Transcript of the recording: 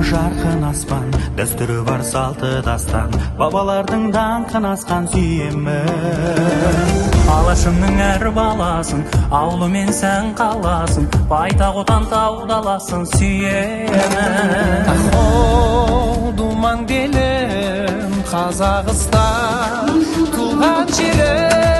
Жарқын аспан, дәстүрі бар, салты дастан, бабалардың даңқын асқан сүйемін. Алашымның әр баласын, аулы мен сән қаласын, байтақ отан, тау даласын сүйемін. О, думан белім, Қазақстан, туған жерім.